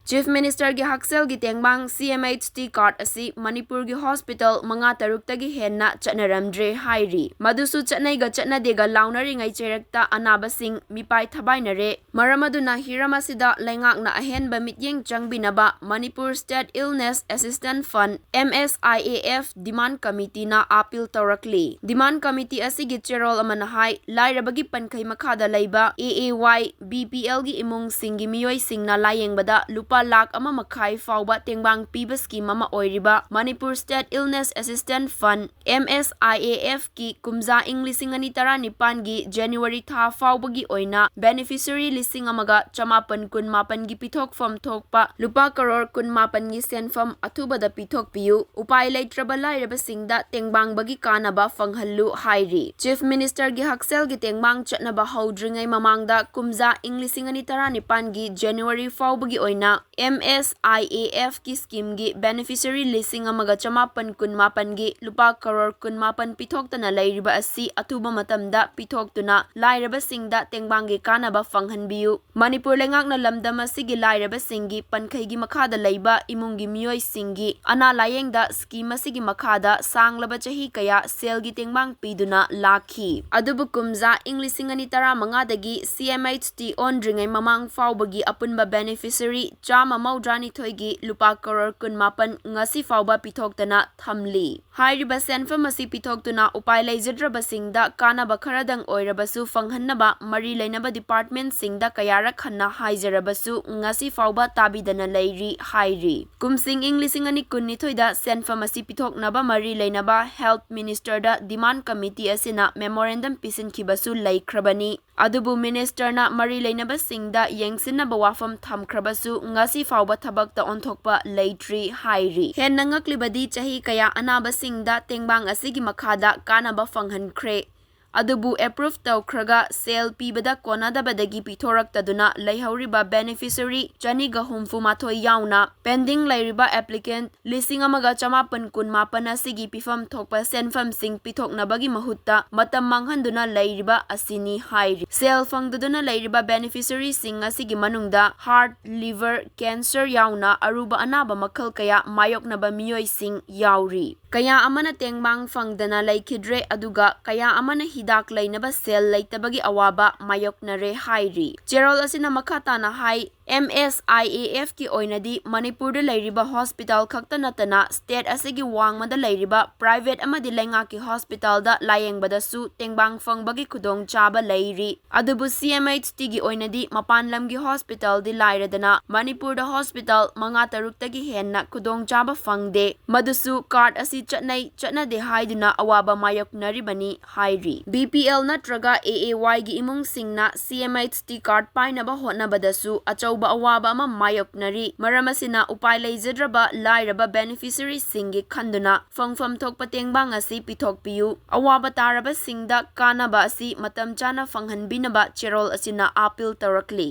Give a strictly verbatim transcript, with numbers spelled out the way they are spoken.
Chief Ministerꯒꯤ ꯍꯛꯁꯦꯜꯒꯤ ꯇꯦꯡꯕꯥꯡ C M H T card ꯑꯁꯤ ꯃꯅꯤꯄꯨꯔꯒꯤ hospital ꯃꯉꯥ ꯇꯔꯨꯛꯇꯒꯤ ꯍꯦꯟꯅ ꯆꯠꯅꯔꯝꯗ꯭ꯔꯦ ꯍꯥꯏꯔꯤ꯫ ꯃꯗꯨꯁꯨ ꯆꯠꯅꯩꯒ ꯆꯠꯅꯗꯦꯒ ꯂꯥꯎꯅꯔꯤꯉꯩ ꯆꯩꯔꯛꯇ ꯑꯅꯥꯕꯁꯤꯡ ꯃꯤꯄꯥꯏ ꯊꯕꯥꯏꯅꯔꯦ꯫ ꯃꯔꯝ ꯑꯗꯨꯅ ꯍꯤꯔꯝ ꯑꯁꯤꯗ ꯂꯩꯉꯥꯛꯅ ꯑꯍꯦꯟꯕ ꯃꯤꯠꯌꯦꯡ ꯆꯪꯕꯤꯅꯕ Manipur State Illness Assistance Fund, M S I A F, demand committeeꯅ appeal ꯇꯧꯔꯛꯂꯤ꯫ Demand committee ꯑꯁꯤꯒꯤ ꯆꯦꯔꯣꯜ ꯑꯃꯅ ꯍꯥꯏ, ꯂꯥꯏꯔꯕꯒꯤ ꯄꯟꯈꯩ ꯃꯈꯥꯗ ꯂꯩꯕ A A Y, B P Lꯒꯤ ꯏꯃꯨꯡꯁꯤꯡꯒꯤ ꯃꯤꯑꯣꯏꯁꯤꯡꯅ ꯂꯥꯌꯦꯡꯕꯗ ꯂꯨꯄꯥ ꯂꯥꯈ ꯑꯃ ꯃꯈꯥꯏ ꯐꯥꯎꯕ ꯇꯦꯡꯕꯥꯡ ꯄꯤꯕ scheme ꯑꯃ ꯑꯣꯏꯔꯤꯕ Manipur State Illness Assistance Fund, M S I A F ꯀꯤ ꯀꯨꯝꯖꯥ ꯏꯪ ꯂꯤꯁꯤꯡ ꯑꯅꯤ ꯇꯔꯥꯅꯤꯄꯥꯟꯒꯤ January ꯊꯥ ꯐꯥꯎꯕꯒꯤ ꯑꯣꯏꯅ beneficiary ꯂꯤꯁꯤꯡ ꯑꯃꯒ ꯆꯃꯥꯄꯟ ꯀꯨꯟꯃꯥꯄꯟꯒꯤ ꯄꯤꯊꯣꯛꯐꯝ ꯊꯣꯛꯄ ꯂꯨꯄꯥ ꯀꯔꯣꯔ ꯀꯨꯟꯃꯥꯄꯟꯒꯤ ꯁꯦꯟꯐꯝ ꯑꯊꯨꯕꯗ ꯄꯤꯊꯣꯛꯄꯤꯌꯨ, ꯎꯄꯥꯏ ꯂꯩꯇ꯭ꯔꯕ ꯂꯥꯏꯔꯕꯁꯤꯡꯗ ꯇꯦꯡꯕꯥꯡꯕꯒꯤ ꯀꯥꯟꯅꯕ ꯐꯪꯍꯜꯂꯨ ꯍꯥꯏꯔꯤ꯫ Chief Ministerꯒꯤ ꯍꯛꯁꯦꯜꯒꯤ ꯇꯦꯡꯕꯥꯡ ꯆꯠꯅꯕ ꯍꯧꯗ꯭ꯔꯤꯉꯩ ꯃꯃꯥꯡꯗ ꯀꯨꯝꯖꯥ ꯏꯪ ꯂꯤꯁꯤꯡ ꯑꯅꯤ ꯇꯔꯥꯅꯤꯄꯥꯟꯒꯤ January ꯐꯥꯎꯕꯒꯤ ꯑꯣꯏꯅ M S I A F ꯀꯤ schemeꯒꯤ beneficiary ꯂꯤꯁꯤꯡ ꯑꯃꯒ ꯆꯃꯥꯄꯟ ꯀꯨꯟꯃꯥꯄꯟꯒꯤ ꯂꯨꯄꯥ ꯀꯔꯣꯔ ꯀꯨꯟꯃꯥꯄꯟ ꯄꯤꯊꯣꯛꯇꯅ ꯂꯩꯔꯤꯕ ꯑꯁꯤ ꯑꯊꯨꯕ ꯃꯇꯝꯗ ꯄꯤꯊꯣꯛꯇꯨꯅ ꯂꯥꯏꯔꯕꯁꯤꯡꯗ ꯇꯦꯡꯕꯥꯡꯒꯤ ꯀꯥꯟꯅꯕ ꯐꯪꯍꯟꯕꯤꯌꯨ꯫ ꯃꯅꯤꯄꯨꯔ ꯂꯩꯉꯥꯛꯅ ꯂꯝꯗꯝ ꯑꯁꯤꯒꯤ ꯂꯥꯏꯔꯕꯁꯤꯡꯒꯤ ꯄꯟꯈꯩꯒꯤ ꯃꯈꯥꯗ ꯂꯩꯕ ꯏꯃꯨꯡꯒꯤ ꯃꯤꯑꯣꯏꯁꯤꯡꯒꯤ ꯑꯅꯥ ꯂꯥꯌꯦꯡꯗ scheme ꯑꯁꯤꯒꯤ ꯃꯈꯥꯗ ꯁꯥꯡꯂꯕ ꯆꯍꯤ ꯀꯌꯥ ꯁꯦꯜꯒꯤ ꯇꯦꯡꯕꯥꯡ ꯄꯤꯗꯨꯅ ꯂꯥꯛꯈꯤ꯫ ꯑꯗꯨꯕꯨ ꯀꯨꯝꯖꯥ ꯏꯪ ꯂꯤꯁꯤꯡ ꯑꯅꯤ ꯇꯔꯥꯃꯉꯥꯗꯒꯤ C M H T ꯑꯣꯟꯗ꯭ꯔꯤꯉꯩ ꯃꯃꯥꯡ ꯐꯥꯎꯕꯒꯤ ꯑꯄꯨꯟꯕ beneficiary ꯆꯥꯝꯃ ꯃꯧꯗ꯭ꯔꯥꯅꯤꯊꯣꯏꯒꯤ ꯂꯨꯄꯥ ꯀꯔꯣꯔ ꯀꯨꯟꯃꯥꯄꯟ ꯉꯁꯤ ꯐꯥꯎꯕ ꯄꯤꯊꯣꯛꯇꯅ ꯊꯝꯂꯤ꯫ ꯍꯥꯏꯔꯤꯕ ꯁꯦꯟꯐꯝ ꯑꯁꯤ ꯄꯤꯊꯣꯛꯇꯨꯅ ꯎꯄꯥꯏ ꯂꯩꯖꯗ꯭ꯔꯕꯁꯤꯡꯗ ꯀꯥꯟꯅꯕ ꯈꯔꯗꯪ ꯑꯣꯏꯔꯕꯁꯨ ꯐꯪꯍꯟꯅꯕ ꯃꯔꯤ ꯂꯩꯅꯕ departmentꯁꯤꯡꯗ ꯀꯌꯥꯔꯛ ꯍꯟꯅ ꯍꯥꯏꯖꯔꯕꯁꯨ ꯉꯁꯤ ꯐꯥꯎꯕ ꯇꯥꯕꯤꯗꯅ ꯂꯩꯔꯤ ꯍꯥꯏꯔꯤ꯫ ꯀꯨꯝꯁꯤꯡ ꯏꯪ ꯂꯤꯁꯤꯡ ꯑꯅꯤ ꯀꯨꯟꯅꯤꯊꯣꯏꯗ ꯁꯦꯟꯐꯝ ꯑꯁꯤ ꯄꯤꯊꯣꯛꯅꯕ ꯃꯔꯤ ꯂꯩꯅꯕ Health Ministerꯗ demand committee ꯑꯁꯤꯅ memorandum ꯄꯤꯁꯤꯟꯈꯤꯕꯁꯨ ꯂꯩꯈ꯭ꯔꯕꯅꯤ꯫ ꯑꯗꯨꯕꯨ ministerꯅ ꯃꯔꯤ ꯂꯩꯅꯕꯁꯤꯡꯗ ꯌꯦꯡꯁꯤꯟꯅꯕ ꯋꯥꯐꯝ ꯊꯝꯈ꯭ꯔꯕꯁꯨ ꯉꯁꯤ ꯐꯥꯎꯕ ꯊꯕꯛꯇ ꯑꯣꯟꯊꯣꯛꯄ ꯂꯩꯇ꯭ꯔꯤ ꯍꯥꯏꯔꯤ꯫ ꯍꯦꯟꯅ ꯉꯛꯂꯤꯕꯗꯤ ꯆꯍꯤ ꯀꯌꯥ ꯑꯅꯥꯕꯁꯤꯡꯗ ꯇꯦꯡꯕꯥꯡ ꯑꯁꯤꯒꯤ ꯃꯈꯥꯗ ꯀꯥꯟꯅꯕ ꯐꯪꯍꯟꯈ꯭ꯔꯦ꯫ ꯑꯗꯨꯕꯨ approve ꯇꯧꯈ꯭ꯔꯒ ꯁꯦꯜ ꯄꯤꯕꯗ ꯀꯣꯟꯅꯗꯕꯗꯒꯤ ꯄꯤꯊꯣꯔꯛꯇꯗꯨꯅ ꯂꯩꯍꯧꯔꯤꯕ beneficiary ꯆꯅꯤꯒ ꯍꯨꯝꯐꯨ ꯃꯥꯊꯣꯏ ꯌꯥꯎꯅ pending ꯂꯩꯔꯤꯕ applicant ꯂꯤꯁꯤꯡ ꯑꯃꯒ ꯆꯃꯥꯄꯟ ꯀꯨꯟ ꯃꯥꯄꯟ ꯑꯁꯤꯒꯤ ꯄꯤꯐꯝ ꯊꯣꯛꯄ ꯁꯦꯟꯐꯝꯁꯤꯡ ꯄꯤꯊꯣꯛꯅꯕꯒꯤ ꯃꯍꯨꯠꯇ ꯃꯇꯝ ꯃꯥꯡꯍꯟꯗꯨꯅ ꯂꯩꯔꯤꯕ ꯑꯁꯤꯅꯤ ꯍꯥꯏꯔꯤ꯫ ꯁꯦꯜ ꯐꯪꯗꯗꯨꯅ ꯂꯩꯔꯤꯕ beneficiaryꯁꯤꯡ ꯑꯁꯤꯒꯤ ꯃꯅꯨꯡꯗ heart, liver cancer ꯌꯥꯎꯅ ꯑꯔꯨꯕ ꯑꯅꯥꯕ ꯃꯈꯜ ꯀꯌꯥ ꯃꯥꯌꯣꯛꯅꯕ ꯃꯤꯑꯣꯏꯁꯤꯡ ꯌꯥꯎꯔꯤ꯫ ꯀꯌꯥ ꯑꯃꯅ ꯇꯦꯡꯕꯥꯡ ꯐꯪꯗꯅ ꯂꯩꯈꯤꯗ꯭ꯔꯦ, ꯑꯗꯨꯒ ꯀꯌꯥ ꯑꯃꯅ ꯍꯤꯗꯥꯛ ꯂꯩꯅꯕ ꯁꯦꯜ ꯂꯩꯇꯕꯒꯤ ꯑꯋꯥꯕ ꯃꯥꯌꯣꯛꯅꯔꯦ ꯍꯥꯏꯔꯤ꯫ ꯆꯦꯔꯣꯜ ꯑꯁꯤꯅ ꯃꯈꯥ ꯇꯥꯅ ꯍꯥꯏ, M S I A Fꯀꯤ ꯑꯣꯏꯅꯗꯤ ꯃꯅꯤꯄꯨꯔꯗ ꯂꯩꯔꯤꯕ hospital ꯈꯛꯇ ꯅꯠꯇꯅ state ꯑꯁꯤꯒꯤ ꯋꯥꯡꯃꯗ ꯂꯩꯔꯤꯕ private ꯑꯃꯗꯤ ꯂꯩꯉꯥꯛꯀꯤ hospitalꯗ ꯂꯥꯌꯦꯡꯕꯗꯁꯨ ꯇꯦꯡꯕꯥꯡ ꯐꯪꯕꯒꯤ ꯈꯨꯗꯣꯡꯆꯥꯕ ꯂꯩꯔꯤ꯫ ꯑꯗꯨꯕꯨ C M H Tꯒꯤ ꯑꯣꯏꯅꯗꯤ ꯃꯄꯥꯟ ꯂꯝꯒꯤ hospitalꯗꯤ ꯂꯥꯏꯔꯗꯅ ꯃꯅꯤꯄꯨꯔꯗ hospital ꯃꯉꯥ ꯇꯔꯨꯛꯇꯒꯤ ꯍꯦꯟꯅ ꯈꯨꯗꯣꯡꯆꯥꯕ ꯐꯪꯗꯦ꯫ ꯃꯗꯨꯁꯨ card ꯑꯁꯤ ꯆꯠꯅꯩ ꯆꯠꯅꯗꯦ ꯍꯥꯏꯗꯨꯅ ꯑꯋꯥꯕ ꯃꯥꯌꯣꯛꯅꯔꯤꯕꯅꯤ ꯍꯥꯏꯔꯤ꯫ B P L ꯅꯠꯇ꯭ꯔꯒ A A Yꯒꯤ ꯏꯃꯨꯡꯁꯤꯡꯅ C M H T card ꯄꯥꯏꯅꯕ ꯍꯣꯠꯅꯕꯗꯁꯨ ꯑꯆꯧꯕ ꯑꯋꯥꯕ ꯑꯃ ꯃꯥꯌꯣꯛꯅꯔꯤ꯫ ꯃꯔꯝ ꯑꯁꯤꯅ ꯎꯄꯥꯏ ꯂꯩꯖꯗ꯭ꯔꯕ ꯂꯥꯏꯔꯕ beneficiaryꯁꯤꯡꯒꯤ ꯈꯟꯗꯨꯅ ꯐꯪꯐꯝ ꯊꯣꯛꯄ ꯇꯦꯡꯕꯥꯡ ꯑꯁꯤ ꯄꯤꯊꯣꯛꯄꯤꯌꯨ꯫ ꯑꯋꯥꯕ ꯇꯥꯔꯕꯁꯤꯡꯗ ꯀꯥꯟꯅꯕ ꯑꯁꯤ ꯃꯇꯝ ꯆꯥꯅ ꯐꯪꯍꯟꯕꯤꯅꯕ ꯆꯦꯔꯣꯜ ꯑꯁꯤꯅ appeal ꯇꯧꯔꯛꯂꯤ꯫